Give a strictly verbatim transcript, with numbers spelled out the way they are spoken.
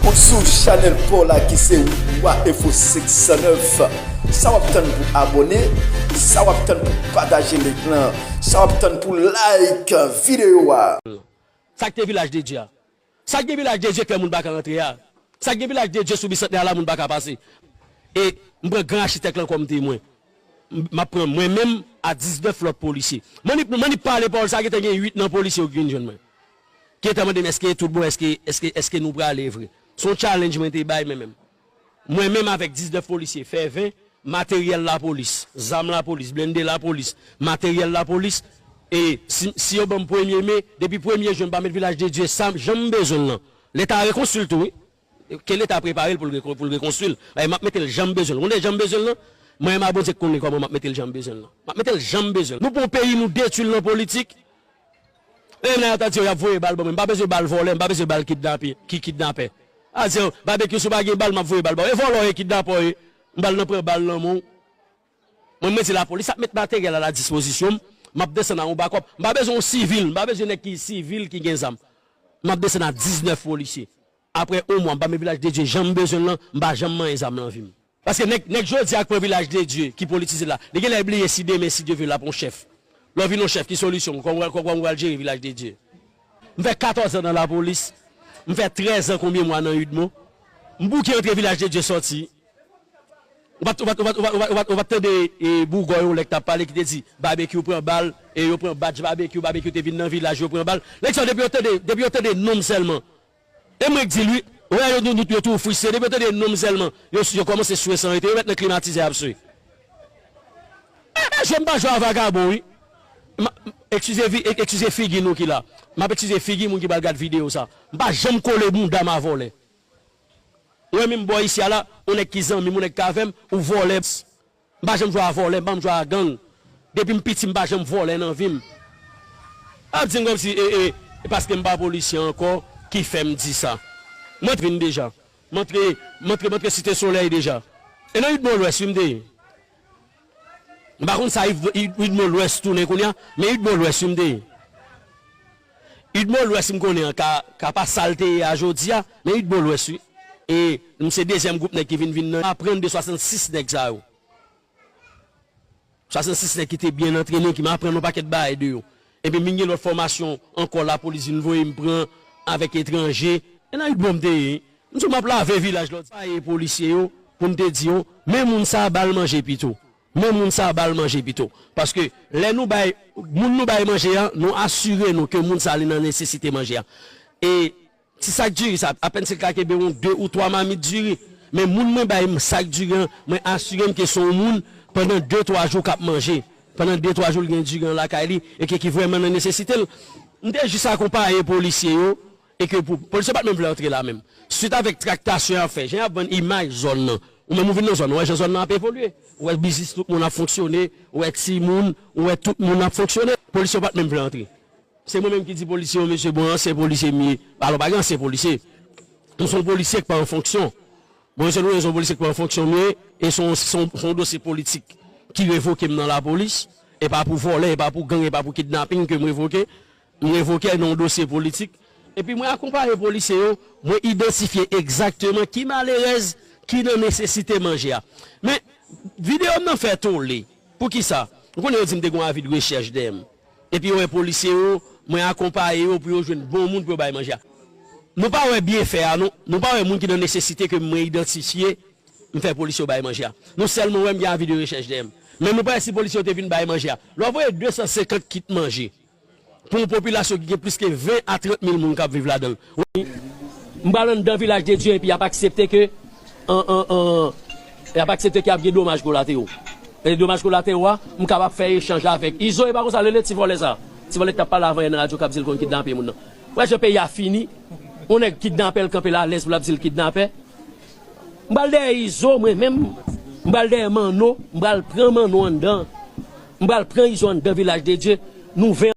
Ou sou chanèl pa w la ki se Wa Enfo senk san nèf. Sa w ap tann pou abòne? Sa w ap tann pou pataje link lan? Sa w ap tann pou like videyo a? Sa k te Vilaj de Dye a? Sa k gen Vilaj de Dye k fè moun pa ka rantre a? Sa k gen Vilaj de Dye sou Bisantnè a la moun pa ka pase? E m pran gran achitèk lan kòm temwen. M ap pran mwen menm a diznèf lòt polisye. Mannik, Mannik pale pawòl sa, gentan gen uit nan polisye yo ki vin jwenn mwen. Ki gentan mande m èske tout bon, èske, èske, èske nou prale vre. Se yon challenge mwen te bay mwen menm. Mwen menm avèk diznèf polisye, fè ven, materyèl lapolis, zam lapolis, blende lapolis, materyèl lapolis, e si, si yo ban m premye me, depi premye jen m pa met Vilaj de Dye sa, jan m bezwen l lan. Leta rekonstwi l tou, wi. Ke Leta prepare l pou l reko- pou l rekonstwi l. Paske m ap mete l jan m bezwen l. Ou konnen jan m bezwen l lan? Mwen menm a Bondye k konnen kòman m ap mete l jan m bezwen l lan. M ap mete l jan m bezwen l. Nou pran yon peyi, nou detwi l nan politik. E menm nan y ap di yo y ap voye bal ban mwen. M pa bezwen bal vòlè, m pa bezwen bal kidnape, ki kidnapè. A di yo, Babekyou, si w pa gen bal, m ap voye bal ba w. E vòlè w ye, kidnapè w ye. M pral nan pran bal nan men w. Mwen, mwen di lapolis ap met materyèl a la dispozisyon m. M ap desann a yon bakòp. M pa bezwen yon sivil. M pa bezwen nèg ki sivil ki gen zam. M ap desann a diznèf polisye. Apre yon mwa, m pa met Vilaj de Dye jan m bezwen l lan, m pa janm manyen zam nan vi m. Paske nèg, nèg jodi a k pran Vilaj de Dye, ki politize la, li genlè bliye si demen, si Dye ve, l ap yon chèf. Lè w vin yon chèf, ki solisyon w? Kòman w pral jere Vilaj de Dye? M fè katòz an nan lapolis, m fè trèz an konbyen mwa nan UDMO. M bouke antre Vilaj de Dye sòti. Ou pa t, ou pa t, ou pa t, ou pa t, ou pa t, ou pa t, ou pa t tande e, Bougòy yon lè k t ap pale ki te di Babekyou pran bal, e yo pran badj Babekyou, Babekyou te vin nan vilaj, yo pran bal. Nèg sa yo, depi yo tande, depi yo tande non m sèlman, e mwen k di l wi. Ou wè yo, nou, nou, yo tou fristre. Depi yo tande non m sèlman, yo, yo kòmanse swe san rete. Yo mèt nan klimatizè y ap swe. E, e, jwe m pa jwe a vagabon, wi. M a, eskize vi, e, eskize figi nou ki la. M ap eskize figi moun ki pral gad videyo sa. M pa janm kole bounda m a vòlè. Ou wè menm bò isi a la, yon nèg ki zanmi m, yon nèg k avè m, ou vòlè. M pa janm jwe a vòlè, m pa janm jwe a gang. Depi m piti, m pa janm vòlè nan vi m. Ap di m kòmsi, e, e, e paske m pa polisye ankò ki fè m di sa. Mwen vin deja. M antre, m antre, m antre Site Solèy deja. E nan UDMO Lwès, wi, m te ye. M pa konn sa UDMO Lwès tounen kounye a, men UDMO Lwès, wi, m te ye. UDMO Lwès, m konnen an, ka, ka pa sa l te ye a jodi a, men UDMO Lwès, wi. E m se dezyèm gwoup nèg ki vin, vin nan. M aprann de swasannsis nèg sa yo. Swasannsis nèg ki te byen antrene, ki m aprann yon pakèt bagay de yo. Epi m vin gen lòt fòmasyon ankò, lapolis vin voye m pran avèk etranje. E nan UDMO m te ye. M di w m ap lave vilaj lòt. Pa ye polisye yo, pou m te di yo, men moun sa a ba l manje pito. Men moun sa a ba l manje pito. Paske lè nou bay, moun nou bay manje a, nou asire nou ke moun sa a li nan nesesite manje a. E ti sak diri sa, apèn si l ka kenbe yon de ou twa mamit diri. Men moun mwen bay m sak diri an, mwen asire m ke se yon moun pandan de twa jou k ap manje. Pandan de twa jou l gen diri an lakay li, e ke ki vrèman nan nesesite l. M te jis akonpaye polisye yo, e ke pou, polisye yo pa t menm vle antre la menm. Swit avèk traktasyon y ap fè, jan y ap vann imaj zòn nan. Ou menm ou vin nan zòn nan, ou wè jan zòn nan ap evolye. Ou wè biznis tout moun ap fonksyone, ou wè timoun, ou wè tout moun ap fonksyone. Polisye yo pa t menm vle antre. Se mwen menm ki di polisye yo, mesye, bon, ansyen polisye m ye. Alò, pa gen ansyen polisye. M se yon polisye k pa an fonksyon. Bon, mesye, nou se yon polisye k pa an fonksyon m ye, e se yon, se yon, se yon dosye politik ki revoke m nan lapolis. E pa pou vòlè, e pa pou gang, e pa pou kidnaping ke m revoke. M revoke nan yon dosye politik. Epi mwen akonpaye polisye yo, mwen idantifye egzakteman ki malerèz ki nan nesesite manje a. Men, videyo m nan fè tole. Poukisa? Ou konnen yo di m te gen yon avi de rechèch dèyè m. Epi yo wè polisye yo, mwen akonpaye yo pou yo jwenn bon moun pou yo bay manje a. Nou pa wè byenfè a, non. Nou pa wè moun ki nan nesesite ke mwen idantifye, m fè polisye yo bay manje a. Nou sèlman wè m gen avi de rechèch dèyè m. Men nou pa wè si polisye yo te vin bay manje a. Lè w voye de san senkant kit manje pou yon popilasyon ki gen plis ke ven a trant mil moun k ap viv ladan l. Wi. M pral anndan Vilaj de Dye epi y ap aksepte ke, an, an, an, y ap aksepte ke ap gen domaj kolatero. E domaj kolatero a, m kapab fè echanj avèk Izo, e pa konsa l rele ti vòlè sa. Ti vòlè k t ap pale avan yè nan radyo k ap di l konn kidnape moun nan. Ou wè jan peyi a fini? Yon nèg kidnape l, kanpe l alèz pou l ap di l kidnapè. M pral dèyè Izo, mwen menm. M pral dèyè Manno, m pral pran Manno anndan. M pral pran Izo anndan Vilaj de Dye. Nou ven